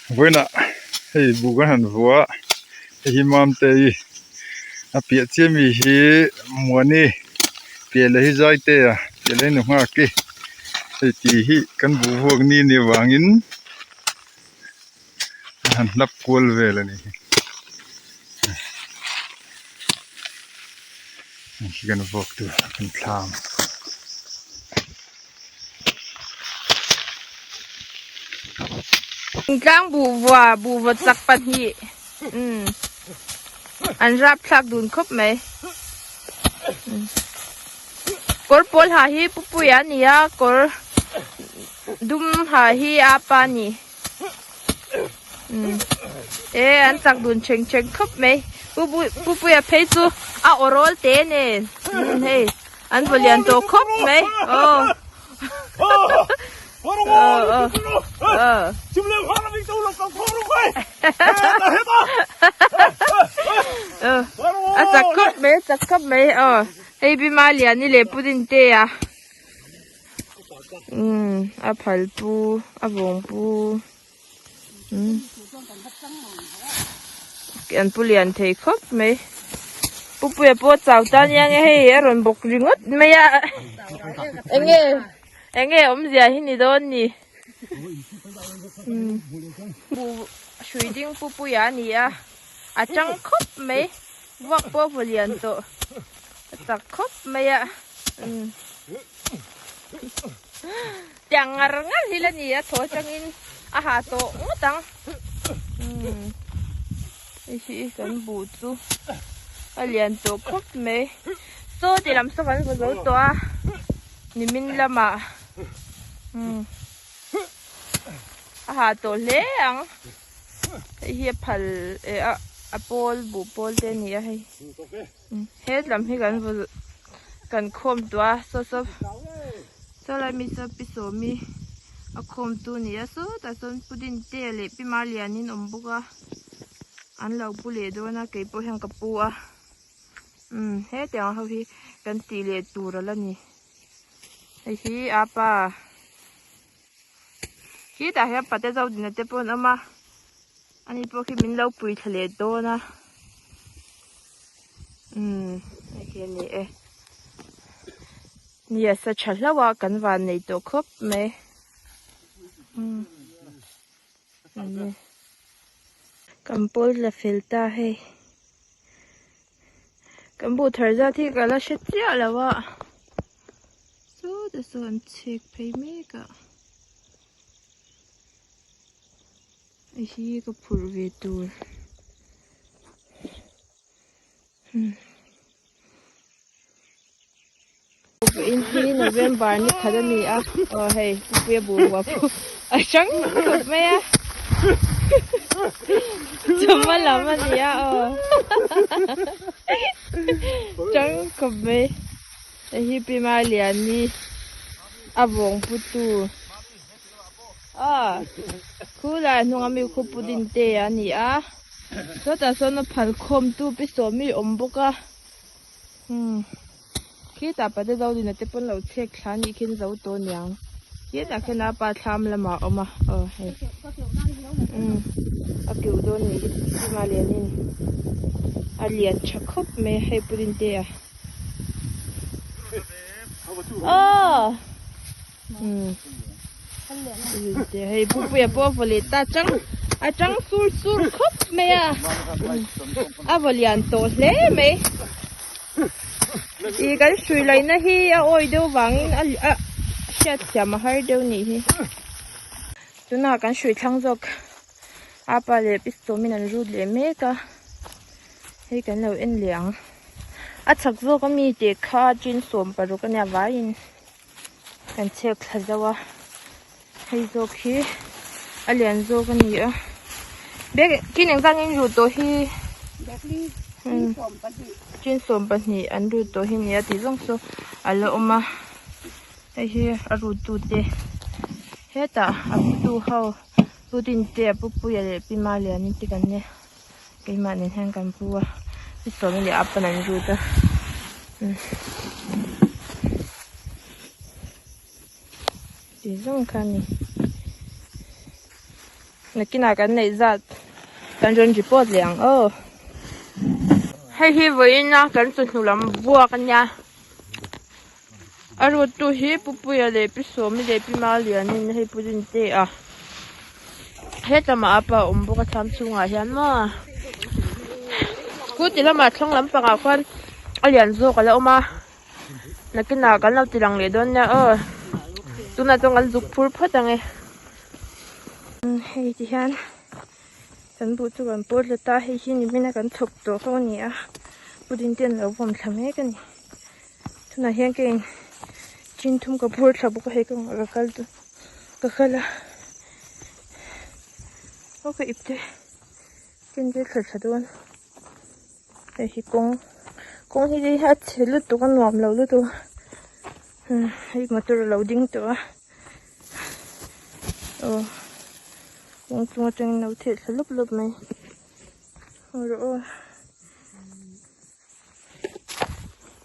Vawiinah hei buh kan han vuah a hei hi Mamte hi a piah chiah mi hi Muani piah leh hi Zaite a piah leh hi Nuhngaki hei tih hi kan buh vuak ni anih avangin a han hlap kual vel a ni hi hei hi kan vuak tur kan thlam. Thingtlang buhvua buhvaw chak pahnih umm an rapthlak dun khawp mai kawr pawl ha hi pu puia a ni a kawr dum ha hi apa a ni umm e an chak dun cheng cheng khawp mai pu puia phei chu a aw rawl te nen umm hei. An vaw lian tawh khawp mai aw a chak khawp mai a chak khawp mai aw hei bima liani leh pudding te a umm a phal pu a vawng pu umm an pu lian thei khawp mai pu puia pawh chau ta nia nge hei a rawn bawk ringawt mai a enge enge awmzia hi ni dawn ni umm hrui ding pu puia a ni a a tang khawp mai vuak pawh a vaw lian tawh a chak khawp mai a umm. Tiang ngar ngar hi la ni a thaw atangin a ha tawh ngawt ang umm hei hi kan buh chu a lian tawh khawp mai saw ti lam saw kan vaw zo tawh a nimin lamah umm a ha tawh hle ang hei hi a phal eh a a pawl buh pawl te a ni a hei. He lam hi kan vaw kan khawm tawh a saw saw saw lai mi saw pi sawmi a khawm tu a ni a sawtah sawn pu Dintea leh pi Malianin awm bawk a an lo pu leh dawn a keipawh hian ka pu a umm hetiang ho hi kan tih leh tur ala ni hei hi apa khitah hian pate Zodina te pawh an awm a. Ani pawh khi min lo pui thla leh dawn a umm hei khi a ni e ni a sa tha hlauh a kan van nei tawh khawp mai umm ani kan pawl la fel ta hei kan buh thar zat hi ka la hre chiah lo a sawtah sawn an chhek phei mek a. Hei hi ka phurh ve tur in hi November ni khat a ni a aw hei pupuia buh buah pawh a hrang khawp mai a chawhma lam a ni a aw hrang khawp mai hei hi Pi Maliani a vawng pu tu. A khu lai hnung ami khu pudding te a ni a sawtah sawn a phal khawm tu pi sawmi awm bawk a umm khitah pate zodina te pawn lo chhek thla anih khi an zo tawh aniang khitah khian a pa thlam lamah a awm a aw hei umm a keuh dawn anih hi chima lianin a lian tha khawp mai a hei pudding te a aw. Hei pupuia pawh a vaw leh ta chang a chang sur sur khawp mai a a vaw lian tawh hle mai ih kan hrui laihna hi a awi deuh vangin a a hriat thiam a har deuh nih hi tunah kan hrui thlang zawk apa leh pistol in an rut leh mek a hei kan lo en leh ang a chak zawk ami tih kha chin 16 ania vaiin. Kan chhek thla zauh a hei zawk hi a lian zawk a ni a bag chin engzat nge an rut tawh hi chin 12 an rut tawh hi a ni a tih zawng chu a la awm a hei hi a rut tu te hetah a pu tu ho pu Dintea pu Puia leh pi Maliani te kan nia keimah nen hian kan pu a pi Sawmi leh a pawn an rut a. Ti zawng kha a ni. Nakinah kan neih zat kan rawn report leh ang aw. Hei hi vawiin a kan chawhnu lam buak a nia. A rut tu hi Pu Puia leh Pi Sawmi leh Pi Malianin hei Pu Dintea hetlama a pa awm bawk a thlam chhungah hian maw scooty lamah thlang lampangah khuan a lian zawk a la awm a nakinah kan lo ti lang leh dawn nia aw tunah chuan kan zuk phur phawt ang e hei ti hian. Kan buh chu kan pawt let a, hei hi nimin a kan chhawp tawh ho a ni a, pudding te an lo vawm thla mek a ni. Tunah hian ka in chin thum ka phur thla bawk a, hei kawngah ka kal chu ka kal a, aw ka ip te ka in vel thla thla dawn. Hei hi kawng kawng hi a chhe lutuk a nuam lo lutuk a, hei motor a lo ding tawh a, aw. Kawng chung atangin lo theh thla lawp lawp mai aw rawh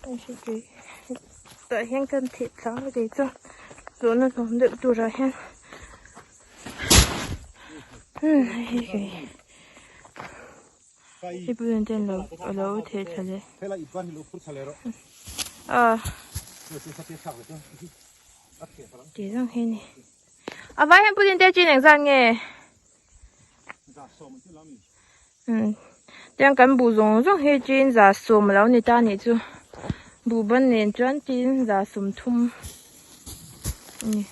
aw tah hian kan theh thla a kei chuan zawhna hlawm deuh turah hian hei hi kei hei pawh ten lo a lo theh thla leh a tih zawng hi a ni. A vai hian pudding te chin engzat nge? Tiang kan buh zawng zawng hi chin za sawm a lo ni ta anih chu. Buh ban nen chuan chin za 30 a ni.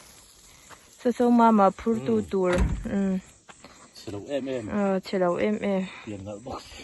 Saw saw mama phur tu tur. Chhe lo em em. Aw chhe lo em em. Pian nalh bawk si.